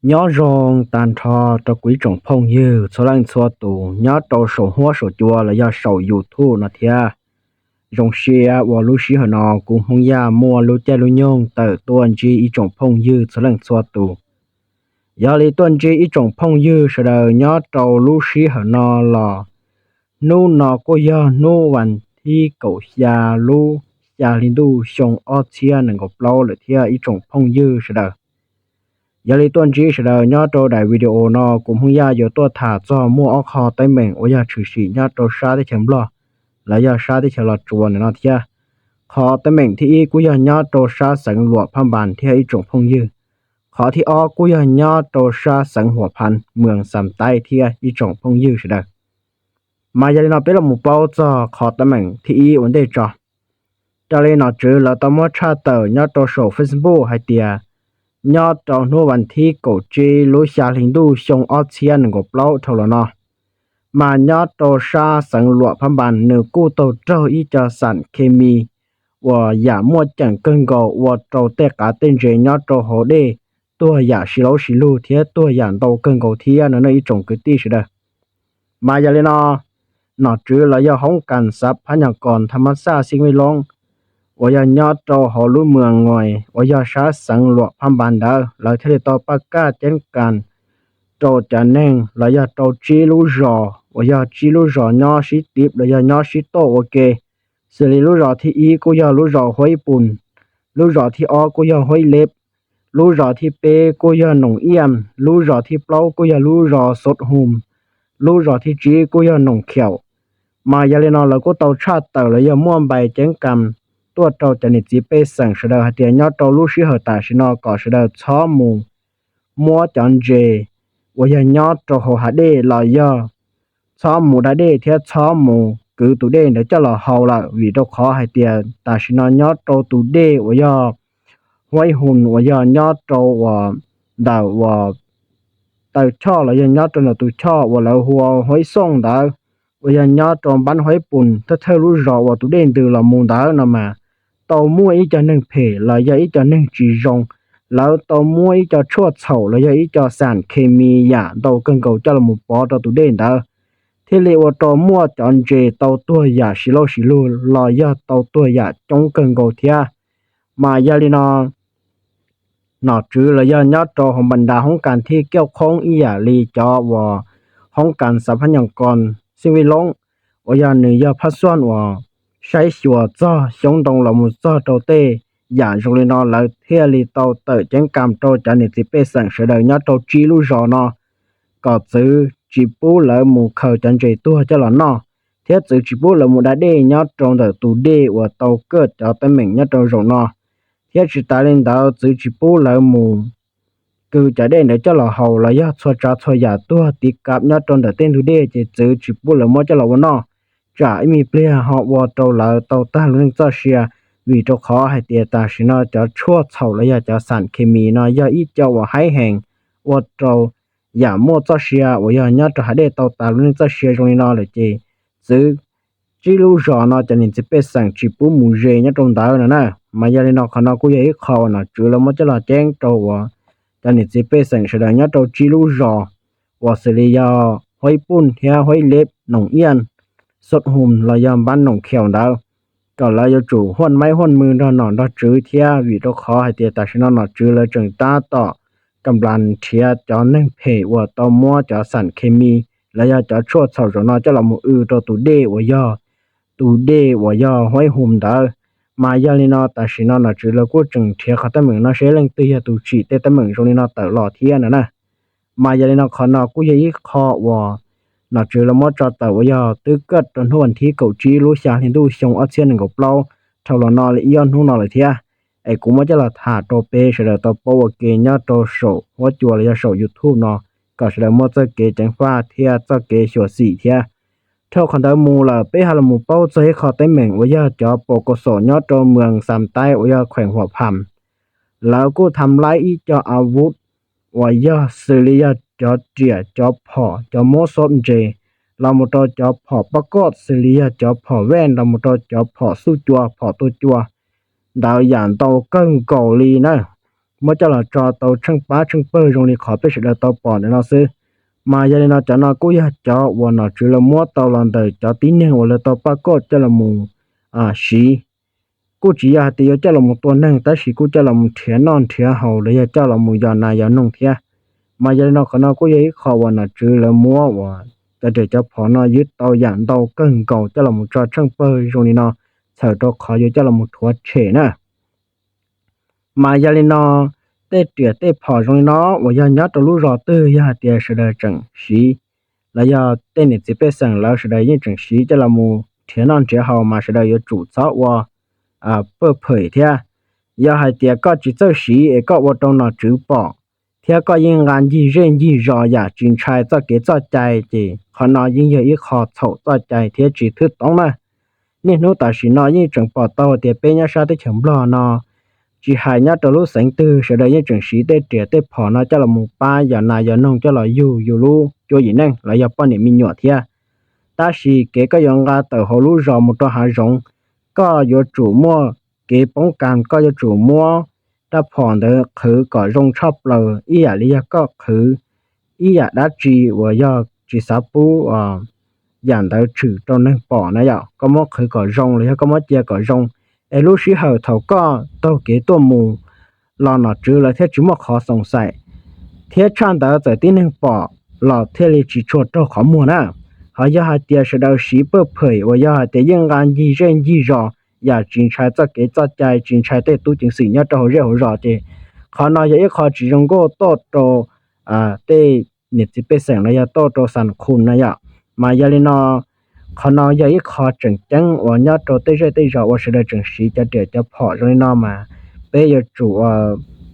Nyob zoo tag nrho rau kuv ib tsoom phooj ywg txhua leej txhua tus nyob rau saum huab saum cua los yog saum YouTube no thiab. Zoo siab uas lub sij hawm no kuv Hmoob Yaj muaj lub caij lub nyoog tawm tuaj ntsib ib tsoom phooj ywg txhua leej txhua tus. Yog li tuaj ntsib ib tsoom phooj ywg sawv daws nyob rau lub sij hawm no los, hnub no kuj yog hnub vas thib kaum xya lub xya hli ntuj xyoo ob txhiab nees nkaum plaub lawm thiab ib tsoom phooj ywg sawv daws. Yog li tuaj ntsib sawv daws nyob rau daim video no kuv Hmoob Yaj yuav tuaj tham txog muaj ob qho teeb meem uas yog tshwm sim nyob rau sab teb chaws Nplog los yog sab teb chaws Los Tsuas ntawm no thiab. Qhov teeb meem thib ib kuj yog nyob rau sab xeev Luam Phab Npas thiab ib tsoom phooj ywg. Qhov thib ob kuj yog nyob rau sab xeev Huam Phan, moos Xam Taib thiab ib tsoom phooj ywg sawv daws. Mas yog li no peb los mus paub txog qhov teeb meem thib ib ua ntej tso. Raws li nom tswv lawv tau muab tshaj tawm nyob rau saum Facebook hais tias, nyob rau hnub vas thib kaum tsib lub xya hli ntuj xyoo ob txhiab nees nkaum plaub dhau los no, mas nyob rau sab xeev Luam Phab Npas nws kuj tau raug ib co xam khes mis uas yam muaj ceem kawg nkaus ua rau tej qav tej ntses nyob rau hauv dej tuag yam si laub si lug thiab tuag yam ntau kawg nkaus thiab no nawj ib tsoom kwv tij sawv daws. Mas yog li no, nom tswv los yog hoob kas xav phab nyas kos thas mas xaj xij vij loob uas yog nyob rau hauv lub moos Ngois uas yog sab xeev Luam Phab Npas ntawd lawv thiaj li tau paj kaj ceeb kas rau cov neeg los yog rau tsib lub zos uas yog tsib lub zos nyob sib tiv los yog nyob sib toj ua ke, xws li lub zos thib ib kuj yog lub zos Huab Ib Pus, lub zos thib ob kuj yog Huab Ib Leb, lub zos thib peb kuj yog Noom Iaj, lub zos thib plaub kuj yog lub zos Xov Hum, lub zos thib tsib kuj yog Noom Khiaum. Mas yog li no lawv kuj tau tshaj tawm los yog muaj npais ceeb kas tuaj rau cov niam txiv pej xeem sawv daws hais tias nyob rau lub sij hawm tam sim no kom sawv daws txhob mus muab cov ntses uas yog nyob rau hauv hav dej los yog txhob mus da dej thiab txhob mus kwv tus dej ntawd coj los haus lawm, vim rau qhov hais tias tam sim no nyob rau tus dej uas yog Huab Ib Hum uas yog nyob rau uas ntawm uas taw choj los yog nyob rau ntawm tus choj uas lawv hu ua Huab Ib Xooj ntawd, uas yog nyob rau npab Huab Ib Pus thawj thawj lub zos uas tus dej ntws los mus ntawd no mas, tau muaj ib co neeg phem los yog ib co neeg tsis zoo, lawv tau muab ib co tshuaj txhaum los yog ib co xam khes mis yam ntau kawg nkaus coj los mus pov rau tus dej ntawd, thiaj li ua rau muaj cov ntses tau tuag yam si laub si lug los yog tau tuag yam coob kawg nkaus thiab. Mas yog li no, nom tswv los yog nyob rau hauv npas nras hoob kas thib kauj qhoob ib yam li cov uas hoob kas xav phab nyas kos xij vij loob uas yog nws yog phab xuaj uas saib xyuas txog xyoob ntoo los mus txog rau tej yam zoo li no lawv thiaj li tau tawm ceeb kas rau cov niam txiv pej xeem sawv daws nyob rau tsib lub zos no kom txwv tsis pub lawv mus khaws cov ntses tuag coj los noj, thiab txwv tsis pub lawv mus da dej nyob rau ntawm tus dej uas tau kaj cov teeb meem nyob rau zaum no, thiab tsis tas li ntawd txwv tsis pub lawv mus kwv cov dej ntawd coj los haus los yog txhua tsav txhua yam tuag tiv kav nyob rau ntawm tej ntug dej ces txwv tsis pub lawv muab coj los ua noj, tsam ib me pliag ho ua rau lawv tau tag lub neej txoj sia, vim rau qhov hais tias tam sim no cov tshuaj txhaum los yog cov xam khes mis no yog ib co uas haib heev ua rau yam muaj txoj sia uas yog nyob rau hav dej tau tas lub neej txoj sia zoo li no lawm ces txwv tsib lub zos no cov niam txiv pej xeem tsis pub mus ze nyob rau ntawd no na. Mas yog li no qhov no kuj yog ib qho uas nom tswv lawv muab coj los ceeb rau uas cov niam txiv pej xeem sawv daws nyob rau tsib lub zos uas xws li yog Huab Ib Pus thiab Huab Ib Leb, Noom Iaj, Xov Hum los yog npab Noom Khiaum ntawd, kom lawv yuav tsum huaj maib huaj mws nrog nom nrog tswv thiab, vim rau qhov hais tias tam sim no nom tswv lawv tseem tab tom kam nplas nrhiav cov neeg phem uas tau muab cov xam khes mis los yog cov tshuaj txhaum zaum no coj los mus w rau tus dej uas yog tus dej uas yog Huab Ib Hum ntawd. Mas yog li no tam sim no nom tswv lawv kuj tseem nrhiav qhov teeb meem no seb leej twg yog tus tsim tej teeb meem zoo li no tawm los thiab no na. Mas yog li no qhov no kuj yog ib qho uas nom tswv lawv muab tso tawm uas yog twb kaj rau hnub vas thib kaum tsib lub xya hli ntuj xyoo ob txhiab nees nkaum plaub dhau los no li ib ob hnub no lawm thiab. Es kuv muab coj los tham rau peb sawv daws tau paub ua ke nyob rau saum huab cua los yog saum YouTube no, kom sawv daws muaj txoj kev ceev faj thiab txoj kev xyuam xim thiab. Dhau qhov ntawd mus lawm peb ho los mus paub txog ib qho teeb meem uas yog cov pom kaum xom nyob rau moos Xam Taib uas yog kheem Huam Pham, lawv kuj tham laib ib co a vuv uas yog xws li yog cov riam, cov phom, cov muab xob ntses, los mus rau cov phom pab koj xws li yog cov phom vej, los mus rau cov phom xuj cua, phom tua cua ntawd yam ntau kawg nkaus li na. muab coj los tso tau tsheej pab tsheej pawg zoo li qhov peb sawv daws tau pom ntawm no xwb. Mas yog li no cov no kuj yog cov uas nom tswv lawv muab tau los ntawm cov tib neeg uas lawv tau paj koj coj los mus siv. Kuj tsis yog hais tias yuav coj los mus tua neeg, tab sis kuj coj los mus nrhiav noj nrhiav haus los yog coj los mus yos nas yos noog thiab. Mas yog li no qhov no kuj yog ib qho uas nom tswv lawv muab uas cov riam cov phom no ywj tau yam ntau kawg nkaus coj los mus tso tsheej pawg zoo li no, txhawm rau qhov yuav coj los mus rhuav tshem na. Mas yog li no, tej riam tej phom zoo li no uas yog nyob rau lub zos twg yog hais tias sawv daws tseem siv, los yog tej niam txiv pej xeem lawv sawv daws yeej tseem siv coj los mus nrhiav noj nrhiav haus mas sawv daws yuav tsum txhob ua paj phem thiab. Yog hais tias koj tsis txawj siv es koj ua rau nom tswv pom, thiab koj yeej nqa ncig zej ncig zos yam tsis ntshai txoj kev txoj cai ces qhov no yeej yog ib qho txhaum txoj cai thiab tsis thwj toob na. Niaj hnub tam sim no yeej tseem pom tau tias peb nyob sab teb chaws Nplog no, tsis hais nyob rau lub xeev twg sawv daws yeej tseem siv tej riam tej phom no coj los mus pab yos nas yos noog coj los yug yus lub cuab yim neej los yog poj niam me nyuam thiab. Tab sis kev koj yuav nqa tawm hauv lub zos mus rau hav zoov, koj yuav tsum muaj kev poob kas, koj yuav tsum muab rab phom ntawd qhwv kom zoo tshaj plaws ib yam li yog koj qhwv ib yam dab tsi uas yog tsis xav pub yam ntawd tshwm rau neeg pom na yom. Koj muab qhwv kom zoo los yog koj muab cia kom zoo, es lub sij hawm thaum koj taug kev tuaj mus los nom tswv lawv thiaj tsis muaj qhov xoom xaim, thiab tshaj ntawd txawm tib neeg pom los thiaj li tsis tshua raug qhov muag na. Ho yog hais tias sawv daws siv paj phem uas yog hais tias yeej nqa ncig zej ncig zos yam tsis ntshai txoj kev txoj cai, tsis ntshai tej tub ceev xwm nyob rau hauv zej hauv zos ces qhov no yog ib qho tsis zoo nkauj tuaj rau tej niam txiv pej xeem los yog tuaj rau xas khum na yom. Mas yog li no, qhov no yog ib qho tseem ceeb uas nyob rau tej zej tej zos uas sawv daws tseem siv cov riam cov phom zoo li no mas peb yuav tsum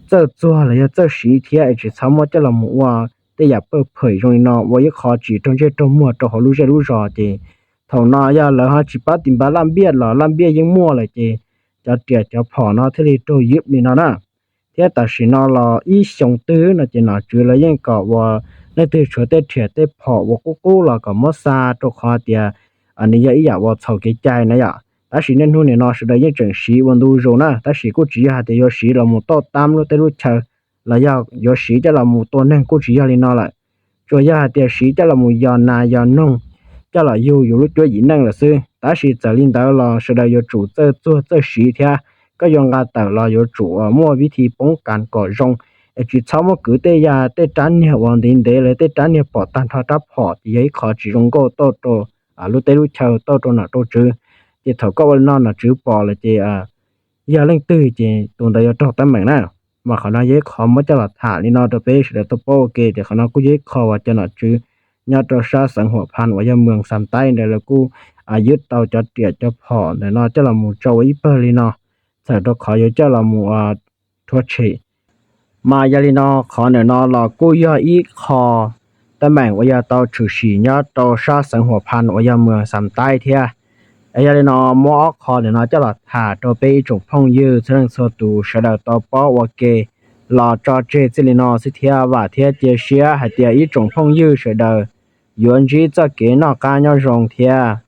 txawj txuag los yog txawj siv thiab es tsis txhob muab coj los mus ua tej yam paj phem zoo li no ua ib qho tsis raug ntsej raug muag rau hauv lub zej lub zos ces thaum no yog lawv ho tsis pab tis npav laj npiaj los laj npiaj yeej muaj lawm ces cov riam cov phom no thiaj li raug ywj li no na. Thiab tam sim no los ib xyoo twg no ces nom tswv lawv yeej kom uas leej twg tshuav tej riam tej phom uas qub qub los kom muab xa rau qhov tias nws yog ib yam uas txhaum kev cai na yom. Tab sis niaj hnub nim no sawv daws yeej tseem siv ua ntu zus na, tab sis kuj tsis yog hais tias yuav siv los mus toj tab lub teb lub chaw los yog yuav siv coj los mus tua neeg kuj tsis yog li no lawm. Tsuas yog hais tias siv coj los mus yos nas yos noog, coj los yug yus lub cuab yim neej lawm xwb. Tab sis txawm li ntawd los sawv daws yuav tsum txawj txuag txawj siv thiab. Koj yuav nqa tawm los yuav tsum muaj vib thi poob kas kom zoo, es tsis txhob muab kwv tej yam tej rab niag uas ntev ntev los tej rab niag pom tag nrho rab phom ces yog ib qho tsis zoo nkauj tuaj rau lub teb lub chaw, tuaj rau nom rau tswv. Ces thaum koj ua li no nom tswv pom lawm ces yog leej twg ces tus ntawd yuav raug teeb meem na. Mas qhov no yog ib qho muab coj los tham li no rau peb sawv daws tau paub ua ke tias qhov no kuj yog ib qho uas cov nom tswv nyob rau sab xeev Huam Phas uas yog moos Xam Taib ntawd lawv kuj ywj tau cov riam cov phom ntawm no coj los mus tso ua ib pawg li no, txhawm rau qhov yuav coj los mus rhuav tshem. Mas yog li no qhov ntawm no los kuj yog ib qho teeb meem uas yog tau tshwm sim nyob rau sab xeev Huam Phas uas yog moos Xam Taib thiab. Yog li no muab ob qho ntawm no coj los tham rau peb ib tsoom phooj ywg txhua leej txhua tus sawv daws tau paub ua ke los tso tseg txij li no xwb thiab vam thiab cia siab hais tias ib tsoom phooj ywg sawv daws yuav ntsib txoj kev noj qab nyob zoo thiab.